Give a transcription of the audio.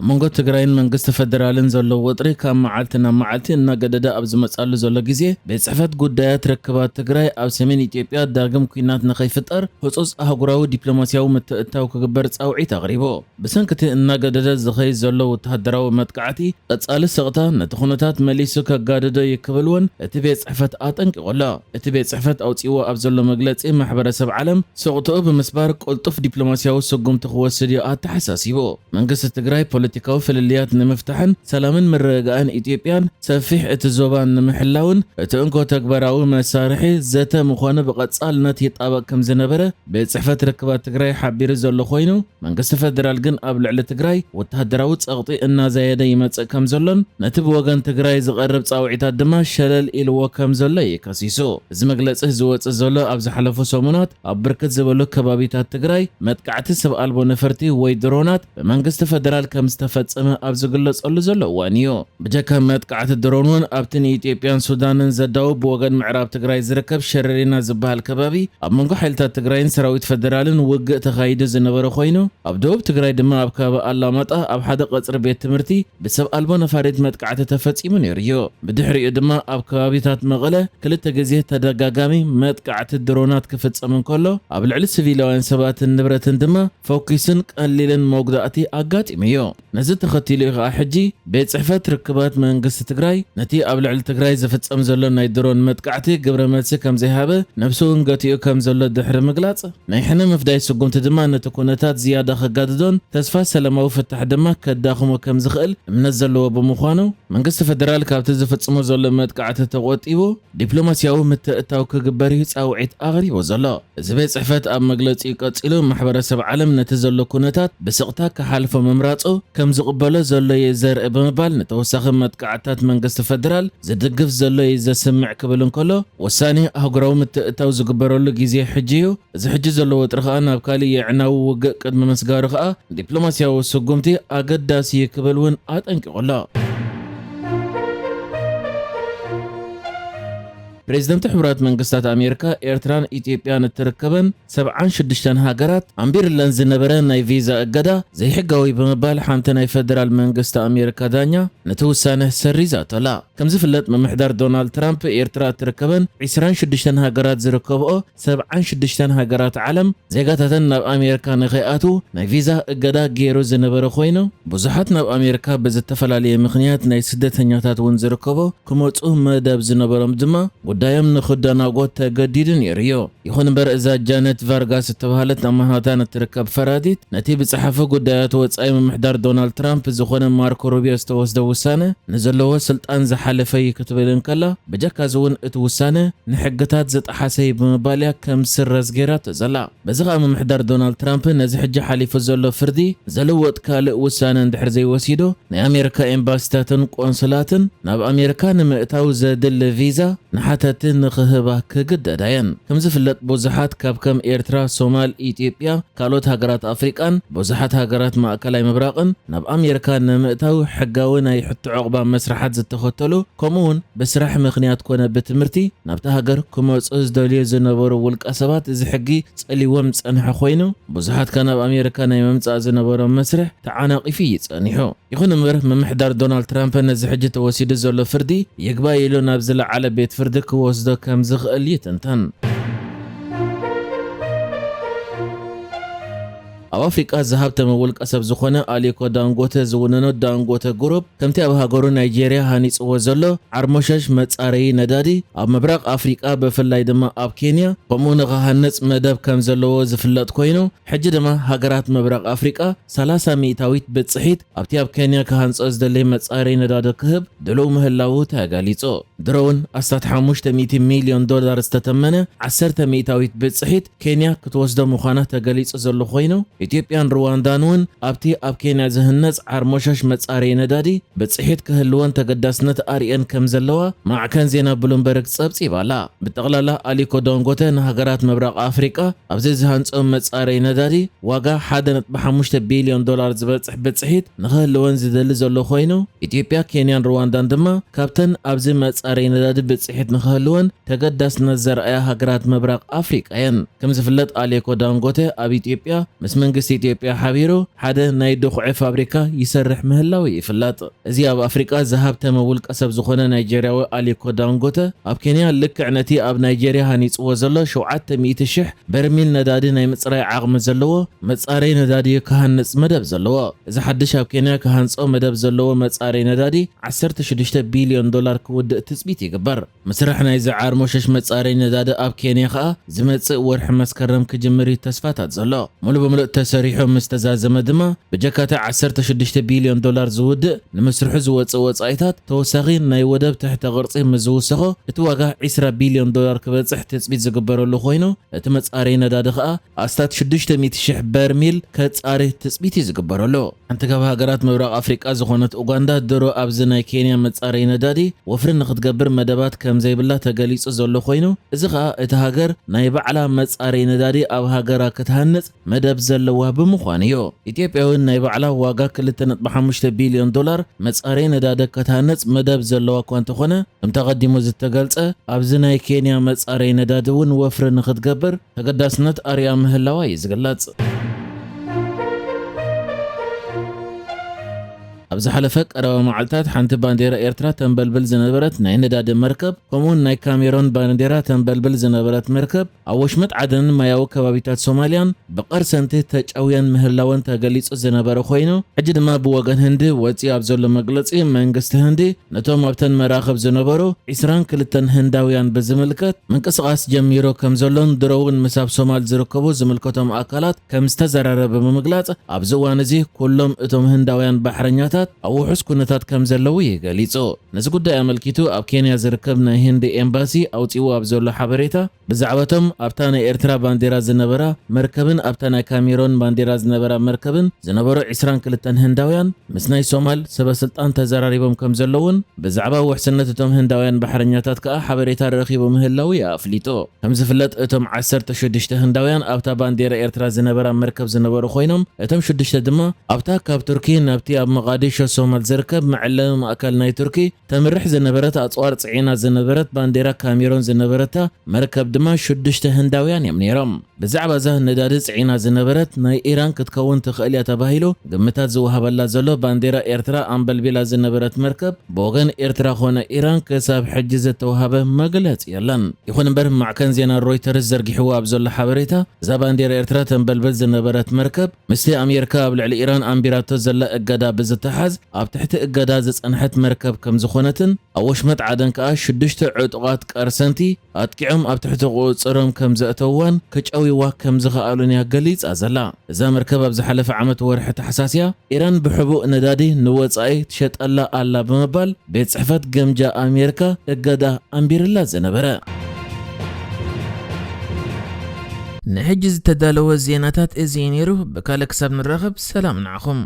መንጎ ትግራይን መንግስቲ ፈደራልን ዘሎ ወጥሪ ካብ መዓልቲ ናብ መዓልቲ እናገደደ ኣብ ዝመጻሉ ዘሎ ግዜ፣ ቤት ጽሕፈት ጉዳያት ርክባት ትግራይ ኣብ ሰሜን ኢትዮጵያ ዳግም ኲናት ንኸይፍጠር ህጹጽ ኣህጉራዊ ዲፕሎማስያዊ ምትእትታው ክግበር ጻውዒት ኣቕሪቡ። ብሰንኪ እቲ እናገደደ ዝኸይድ ዘሎ ወተሃደራዊ መጥቃዕቲ፣ ቀጻሊ ስቕታ ነቲ ኩነታት መሊሱ ከጋድዶ እዩ ክብል እውን እቲ ቤት ጽሕፈት ኣጠንቂቑ ኣሎ። እቲ ቤት ጽሕፈት ኣውጺእዎ ኣብ ዘሎ መግለጺ፣ ማሕበረሰብ ዓለም ስቕትኡ ብምስባር ቅልጡፍ ዲፕሎማስያዊ ስጉምቲ ክወስድ እዩ ኣተሓሳሲቡ። መንግስቲ ትግራይ ፖለቲካዊ ፍልልያት ንምፍታሕን ሰላምን ምርግጋእን ኢትዮጵያን ሰፊሕ እቲ ዞባን ንምሕላውን እቲ እንኮ ተግባራዊ መሳርሒ ዘተ ምዃኑ ብቐጻልነት ይጣበቕ ከም ዝነበረ ቤት ጽሕፈት ርክባት ትግራይ ሓቢሩ ዘሎ ኮይኑ፣ መንግስቲ ፈደራል ግን ኣብ ልዕሊ ትግራይ ወተሃደራዊ ጸቕጢ እናዘየደ ይመጽእ ከም ዘሎን ነቲ ብወገን ትግራይ ዝቐርብ ጻውዒታት ድማ ሸለል ኢልዎ ከም ዘሎ እዩ ከሲሱ። እዚ መግለጺ ዝወጽእ ዘሎ ኣብ ዝሓለፉ ሰሙናት ኣብ ብርክት ዝበሉ ከባቢታት ትግራይ መጥቃዕቲ ሰብ ኣልቦ ነፈርቲ ወይ ድሮናት ብመንግስቲ ፈደራል ከም ዝተፈጸመ ኣብ ዝግለጸሉ ዘሎ እዋን እዩ። ብጀካ መጥቃዕቲ ድሮን እውን ኣብቲ ንኢትዮጵያን ሱዳንን ዘዳውብ ብወገን ምዕራብ ትግራይ ዝርከብ ሸረሪና ዝበሃል ከባቢ ኣብ መንጎ ሓይልታት ትግራይን ሰራዊት ፈደራልን ውግእ ተኻይዱ ዝነበረ ኮይኑ፣ ኣብ ደቡብ ትግራይ ድማ ኣብ ከባቢ ኣላማጣ ኣብ ሓደ ቀጽሪ ቤት ትምህርቲ ብሰብ ኣልቦ ነፋሪት መጥቃዕቲ ተፈጺሙ ነይሩ እዩ። ብድሕሪኡ ድማ ኣብ ከባቢታት መቐለ ክልተ ግዜ ተደጋጋሚ መጥቃዕቲ ድሮናት ክፍጸም እንከሎ፣ ኣብ ልዕሊ ሲቪላውያን ሰባትን ንብረትን ድማ ፈኲስን ቀሊልን መጉዳእቲ ኣጋጢሙ እዩ። ነዚ ተኸቲሉ እዩ ከኣ ሕጂ ቤት ጽሕፈት ርክባት መንግስቲ ትግራይ ነቲ ኣብ ልዕሊ ትግራይ ዝፍጸም ዘሎ ናይ ድሮን መጥቃዕቲ ግብረ መልሲ ከም ዘይሃበ፣ ነብሱ እውን ገቲኡ ከም ዘሎ ድሕሪ ምግላጽ፣ ናይ ሕነ ምፍዳይ ስጉምቲ ድማ ነቲ ኩነታት ዝያዳ ከጋድዶን ተስፋ ሰላማዊ ፍታሕ ድማ ከዳኽሞ ከም ዝኽእል እምነት ዘለዎ ብምዃኑ፣ መንግስቲ ፈደራል ካብቲ ዝፍጽሞ ዘሎ መጥቃዕቲ ተቖጢቡ ዲፕሎማስያዊ ምትእትታው ክግበር እዩ ጻውዒት ኣቕሪቡ ዘሎ። እዚ ቤት ጽሕፈት ኣብ መግለጺኡ ቀጺሉ፣ ማሕበረሰብ ዓለም ነቲ ዘሎ ኩነታት ብስቕታ ክሓልፎ ምምራጹ ከም ዝቕበሎ ዘሎ እዩ ዘርኢ ብምባል፣ ንተወሳኺ መጥቃዕትታት መንግስቲ ፈደራል ዝድግፍ ዘሎ እዩ ዘስምዕ ክብል እንከሎ፣ ውሳኔ ኣህጉራዊ ምትእትታው ዝግበረሉ ግዜ ሕጂ እዩ። እዚ ሕጂ ዘሎ ወጥሪ ከኣ ናብ ካልእ የዕናዊ ውግእ ቅድሚ ምስጋሩ ከኣ ዲፕሎማስያዊ ስጉምቲ ኣገዳሲ እዩ ክብል እውን ኣጠንቂቑ ኣሎ። ፕሬዚደንት ሕቡራት መንግስታት ኣሜሪካ፣ ኤርትራን ኢትዮጵያን እትርከበን ሰብዓን ሽዱሽተን ሃገራት ኣንቢርለን ዝነበረ ናይ ቪዛ እገዳ ዘይሕጋዊ ብምባል ሓንቲ ናይ ፈደራል መንግስቲ ኣሜሪካ ዳኛ ነቲ ውሳነ ሰሪዛቶ ኣላ። ከም ዝፍለጥ፣ ምምሕዳር ዶናልድ ትራምፕ ኤርትራ እትርከበን ዒስራን ሽዱሽተን ሃገራት ዝርከብኦ ሰብዓን ሽዱሽተን ሃገራት ዓለም ዜጋታተን ናብ ኣሜሪካ ንኸይኣትዉ ናይ ቪዛ እገዳ ገይሩ ዝነበረ ኮይኑ፣ ብዙሓት ናብ ኣሜሪካ ብዝተፈላለየ ምኽንያት ናይ ስደተኛታት እውን ዝርከቦ ክመጹ መደብ ዝነበሮም ድማ ጉዳዮም ንኽደናጎ ተገዲዱ ነይሩ እዩ። ይኹን እምበር፣ እዛ ጃነት ቫርጋስ እተባህለት ኣብ ማንሃታን እትርከብ ፈራዲት፣ ነቲ ብጸሓፊ ጉዳያት ወጻኢ ምምሕዳር ዶናልድ ትራምፕ ዝኾነ ማርኮ ሩቢዮ ዝተወስደ ውሳነ ንዘለዎ ስልጣን ዝሓለፈ እዩ ክትብል እንከላ፣ ብጀካዚ እውን እቲ ውሳነ ንሕግታት ዝጠሓሰ እዩ ብምባል እያ ከም ስረዝ ገይራቶ ዘላ። በዚ ኸኣ ምምሕዳር ዶናልድ ትራምፕ ነዚ ሕጂ ሓሊፉ ዘሎ ፍርዲ ዘልውጥ ካልእ ውሳነ እንድሕር ዘይወሲዱ፣ ናይ ኣሜሪካ ኤምባሲታትን ቆንስላትን ናብ ኣሜሪካ ንምእታው ዘድሊ ቪዛ ንሓተቲ ንኽህባ ክግደዳ እየን። ከም ዝፍለጥ፣ ብዙሓት ካብ ከም ኤርትራ፣ ሶማል፣ ኢትዮጵያ፣ ካልኦት ሃገራት ኣፍሪቃን ብዙሓት ሃገራት ማእከላይ ምብራቕን ናብ ኣሜሪካ ንምእታው ሕጋዊ ናይ ሕቶ ዕቑባ መስርሓት ዝተኸተሉ፣ ከምኡ እውን ብስራሕ ምኽንያት ኮነ ብትምህርቲ ናብታ ሃገር ክመጹ ዝደልዩ ዝነበሩ ውልቀ ሰባት እዚ ሕጊ ጸልይዎም ዝጸንሐ ኮይኑ፣ ብዙሓት ከኣ ናብ ኣሜሪካ ናይ ምምጻእ ዝነበሮም መስርሕ ተዓናቒፉ እዩ ጸኒሑ። ይኹን እምበር፣ ምምሕዳር ዶናልድ ትራምፕ ነዚ ሕጂ ተወሲዱ ዘሎ ፍርዲ ይግባይ ኢሉ ናብ ዝለዓለ ቤት ፍርዲ ክወስዶ ከም ዝኽእል ይትንተን። ኣብ ኣፍሪቃ ዝሃብተመ ውልቀ ሰብ ዝኾነ ኣሊኮ ዳንጎተ ዝውንኖ ዳንጎተ ግሩፕ፣ ከምቲ ኣብ ሃገሩ ናይጄርያ ሃኒጽዎ ዘሎ ዓርሞሸሽ መጻረዪ ነዳዲ፣ ኣብ ምብራቕ ኣፍሪቃ፣ ብፍላይ ድማ ኣብ ኬንያ፣ ከምኡ ንኽሃንጽ መደብ ከም ዘለዎ ዝፍለጥ ኮይኑ፣ ሕጂ ድማ ሃገራት ምብራቕ ኣፍሪቃ ሰላሳ ሚእታዊት ብጽሒት ኣብቲ ኣብ ኬንያ ክሃንጾ ዝደሊ መጻረዪ ነዳዲ ክህብ ድሉው ምህላዉ ተገሊጹ። ድሮውን ኣስታት ሓሙሽተ ሚእቲ ሚልዮን ዶላር ዝተተመነ ዓሰርተ ሚእታዊት ብጽሒት ኬንያ ክትወስዶ ምዃና ተገሊጹ ዘሎ ኮይኑ፣ ኢትዮጵያን ሩዋንዳን እውን ኣብቲ ኣብ ኬንያ ዝህነጽ ዓርሞሸሽ መጻረዪ ነዳዲ ብጽሒት ክህልወን ተገዳስነት ኣርእየን ከም ዘለዋ ማዕከን ዜና ብሉምበርግ ጸብጺባ ኣላ። ብጠቕላላ ኣሊኮ ዳንጎተ ንሃገራት ምብራቕ ኣፍሪቃ ኣብዚ ዝሃንጾ መጻረዪ ነዳዲ ዋጋ ሓደ ነጥቢ ሓሙሽተ ቢልዮን ዶላር ዝበጽሕ ብጽሒት ንኽህልወን ዝደሊ ዘሎ ኮይኑ፣ ኢትዮጵያ፣ ኬንያን ሩዋንዳን ድማ ካብተን ኣብዚ መጻረዪ ነዳዲ ብጽሒት ንኽህልወን ተገዳስነት ዘርኣያ ሃገራት ምብራቕ ኣፍሪቃ እየን። ከም ዝፍለጥ፣ ኣሌኮ ዳንጎተ ኣብ ኢትዮጵያ ምስ መንግስቲ ኢትዮጵያ ሓቢሩ ሓደ ናይ ድኹዒ ፋብሪካ ይሰርሕ ምህላው ይፍለጥ። እዚ ኣብ ኣፍሪቃ ዝሃብተመ ውልቀ ሰብ ዝኾነ ናይጄርያዊ ኣሊኮ ዳንጎተ፣ ኣብ ኬንያ ልክዕ ነቲ ኣብ ናይጄርያ ሃኒጽዎ ዘሎ ሸውዓተ ሚእቲ ሽሕ በርሚል ነዳዲ ናይ ምጽራይ ዓቕሚ ዘለዎ መጻረይ ነዳዲ ክሃንጽ መደብ ዘለዎ። እዚ ሓድሽ ኣብ ኬንያ ክሃንጾ መደብ ዘለዎ መጻረይ ነዳዲ ዓሰርተ ሽዱሽተ ቢልዮን ዶላር ክውድእ ትጽቢት ይግበር። ምስራሕ ናይዚ ዓርሞሸሽ መጻረይ ነዳዲ ኣብ ኬንያ ከኣ ዝመጽእ ወርሒ መስከረም ክጅምር እዩ ተስፋታት ዘሎ። ሙሉእ ብምሉእ ተሰሪሑ ምስ ተዛዘመ ድማ፣ ብጀካቲ ዓሰርተ ሽዱሽተ ቢልዮን ዶላር ዝውድእ፣ ንምስርሑ ዝወጽእ ወጻኢታት፣ ተወሳኺ ናይ ወደብ ትሕተ ቅርጺ ምስ ዝውሰኾ፣ እቲ ዋጋ ዕስራ ቢልዮን ዶላር ክበጽሕ ትጽቢት ዝግበረሉ ኮይኑ፣ እቲ መጻረይ ነዳዲ ከኣ ኣስታት ሽዱሽተ ሚእቲ ሽሕ በርሚል ከጻሪ ትጽቢት እዩ ዝግበረሉ። ሓንቲ ካብ ሃገራት ምብራቕ ኣፍሪቃ ዝኾነት ኡጋንዳ ድሮ ኣብዚ ናይ ኬንያ መጻረይ ነዳዲ ወፍሪ ንክትገብር መደባት ከም ዘይብላ ተገሊጹ ዘሎ ኮይኑ፣ እዚ ኸኣ እቲ ሃገር ናይ ባዕላ መጻረይ ነዳዲ ኣብ ሃገራ ክትሃንጽ መደብ ዘለዋ ብምዃኑ እዩ። ኢትዮጵያ እውን ናይ ባዕላ ዋጋ ክልተ ነጥቢ ሓሙሽተ ቢልዮን ዶላር መጻረይ ነዳዲ ክትሃንጽ መደብ ዘለዋ እኳ እንተኾነ፣ ከምቲ ኣቐዲሙ ዝተገልጸ ኣብዚ ናይ ኬንያ መጻረይ ነዳዲ እውን ወፍሪ ንክትገብር ተገዳስነት ኣርያ ምህላዋ እዩ ዝግለጽ። ኣብ ዝሓለፈ ቀረባ መዓልታት ሓንቲ ባንዴራ ኤርትራ ተንበልብል ዝነበረት ናይ ነዳዲ መርከብ፣ ከምኡውን ናይ ካሜሮን ባንዴራ ተንበልብል ዝነበረት መርከብ፣ ኣብ ወሽመጥ ዓደንን ማያዊ ከባቢታት ሶማልያን ብቐርሰንቲ ተጨውየን ምህላወን ተገሊጹ ዝነበረ ኮይኑ፣ ሕጂ ድማ ብወገን ህንዲ ወጺኡ ኣብ ዘሎ መግለጺ፣ መንግስቲ ህንዲ ነቶም ኣብተን መራኽብ ዝነበሩ ዕስራን ክልተን ህንዳውያን ብዝምልከት ምንቅስቓስ ጀሚሩ ከም ዘሎን ድሮ እውን ምስ ኣብ ሶማል ዝርከቡ ዝምልከቶም ኣካላት ከም ዝተዘራረበ ብምግላጽ፣ ኣብዚ እዋን እዚ ኩሎም እቶም ህንዳውያን ባሕረኛታት ኣብ ውሑስ ኩነታት ከም ዘለዉ እዩ ገሊጹ። ነዚ ጉዳይ ኣመልኪቱ ኣብ ኬንያ ዝርከብ ናይ ህንዲ ኤምባሲ ኣውጺእዎ ኣብ ዘሎ ሓበሬታ፣ ብዛዕባቶም ኣብታ ናይ ኤርትራ ባንዴራ ዝነበራ መርከብን ኣብታ ናይ ካሜሮን ባንዴራ ዝነበራ መርከብን ዝነበሩ ዕስራን ክልተን ህንዳውያን ምስ ናይ ሶማል ሰበ ስልጣን ተዘራሪቦም ከም ዘለውን ብዛዕባ ውሕስነት እቶም ህንዳውያን ባሕረኛታት ከኣ ሓበሬታ ረኺቡ ምህላው እዩ ኣፍሊጡ። ከም ዝፍለጥ እቶም ዓሰርተ ሽዱሽተ ህንዳውያን ኣብታ ባንዴራ ኤርትራ ዝነበራ መርከብ ዝነበሩ ኮይኖም እቶም ሽዱሽተ ድማ ኣብታ ካብ ቱርኪ ናብቲ ኣብ መቓዲሾ ሶማል ዝርከብ መዕለቢ ማእከል ናይ ቱርኪ ተምርሕ ዝነበረት ኣጽዋር ጽዒና ዝነበረት ባንዴራ ካሜሮን ዝነበረታ መርከብ ድማ ሽዱሽተ ህንዳውያን እዮም ነይሮም። ብዛዕባ እዛ ነዳዲ ጽዒና ዝነበረት ናይ ኢራን ክትከውን ትኽእል እያ ተባሂሉ ግምታት ዝወሃበላ ዘሎ ባንዴራ ኤርትራ ኣንበልቢላ ዝነበረት መርከብ ብወገን ኤርትራ ኮነ ኢራን ክሳብ ሕጂ ዝተወሃበ መግለጺ የለን። ይኹን እምበር ማዕከን ዜና ሮይተርስ ዘርጊሕዎ ኣብ ዘሎ ሓበሬታ እዛ ባንዴራ ኤርትራ ተንበልብል ዝነበረት መርከብ ምስቲ ኣሜሪካ ኣብ ልዕሊ ኢራን ኣንቢራቶ ዘላ እገዳ ብዝተሓዝ ኣብ ትሕቲ እገዳ ዝጸንሐት መርከብ ከም ዝኾነትን ኣብ ወሽመጥ ዓደን ከኣ ሽዱሽተ ዕጡቓት ቀርሰንቲ ኣጥቂዖም ኣብ ትሕቲ ቁጽጽሮም ከም ዘእተውዋን ክጨውይዋ ከም ዝኸኣሉን እያ ገሊጻ ዘላ። እዛ መርከብ ኣብ ዝሓለፈ ዓመት ወርሒ ታሕሳስ እያ ኢራን ብሕቡእ ነዳዲ ንወጻኢ ትሸጠላ ኣላ ብምባል ቤት ጽሕፈት ገምጃ ኣሜሪካ እገዳ ኣንቢርላ ዝነበረ። ንሕጂ ዝተዳለወ ዜናታት እዚ እዩ ነይሩ። ብካልእ ክሳብ ንራኸብ ሰላም ንዓኹም።